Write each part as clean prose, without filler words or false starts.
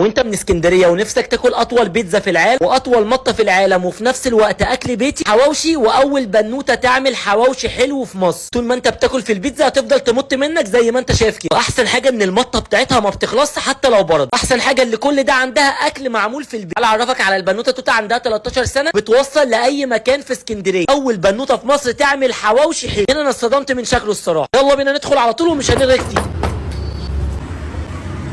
لو انت من اسكندرية ونفسك تاكل اطول بيتزا في العالم واطول مطه في العالم وفي نفس الوقت اكل بيتي حواوشي، واول بنوته تعمل حواوشي حلو في مصر. طول ما انت بتاكل في البيتزا هتفضل تمط منك زي ما انت شايف كده. احسن حاجة ان المطه بتاعتها ما بتخلصش حتى لو برد. احسن حاجة اللي كل ده عندها اكل معمول في البيت. تعالى اعرفك على البنوته توتا، عندها 13 سنة، بتوصل لاي مكان في اسكندريه. اول بنوته في مصر تعمل حواوشي حلو. هنا انا اتصدمت من شكله الصراحة. يلا بينا ندخل على طول ومش هنرغي كتير.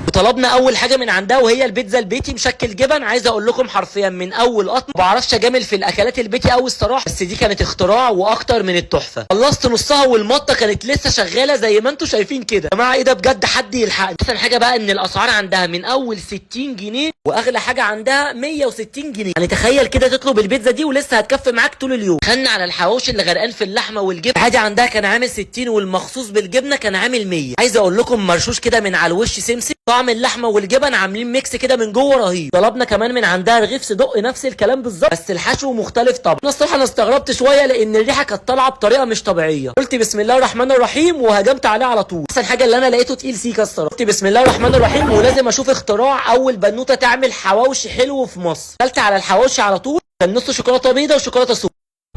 وطلبنا اول حاجة من عندها وهي البيتزا البيتي مشكل جبن. عايز اقول لكم حرفيا من اول قطمه، ما بعرفش اجامل في الاكلات البيتي قوي الصراحة، بس دي كانت اختراع واكتر من التحفة. خلصت نصها والمطه كانت لسه شغالة زي ما انتم شايفين كده. يا جماعة ايه ده بجد، حد يلحقني. احسن حاجة بقى ان الاسعار عندها من اول 60 جنيه واغلى حاجة عندها 160 جنيه. يعني تخيل كده تطلب البيتزا دي ولسه هتكفي معاك طول اليوم. دخلنا على الحواوشي اللي غرقان في اللحمة والجبنه. عادي عندها كان عامل 60 والمخصوص بالجبنه كان عامل 100. عايز اقول لكم مرشوش كده من على الوش سمسم، طعم اللحمة والجبن عاملين mix كده من جوه رهيب. طلبنا كمان من عندها رغيف صدق نفس الكلام بالظبط، بس الحشو مختلف طبعا. انا الصراحة انا استغربت شوية لان الريحة كانت طالعه بطريقة مش طبيعية. قلت بسم الله الرحمن الرحيم وهجمت عليه على طول. احسن حاجة اللي انا لقيته تقيل سيكا الصراحة. قلت بسم الله الرحمن الرحيم ولازم اشوف اختراع اول بنوته تعمل حواوشي حلو في مصر. دخلت على الحواوشي على طول، كان نص شوكولاتة بيضة وشوكولاته سودا.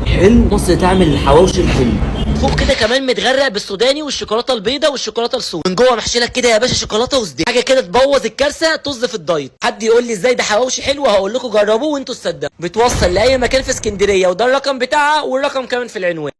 حلو مصر تعمل الحواوشي الحلو. فوق كده كمان متغرق بالسوداني والشوكولاته البيضاء والشوكولاته السوداء. من جوه محشي لك كده يا باشا شوكولاتة وزبدة، حاجة كده تبوظ الكارثة، طز في الدايت. حد يقول لي ازاي ده حواوشي حلو، هقول لكم جربوه وانتوا تصدقوا. بتوصل لاي مكان في اسكندرية، وده الرقم بتاعها والرقم كمان في العنوان.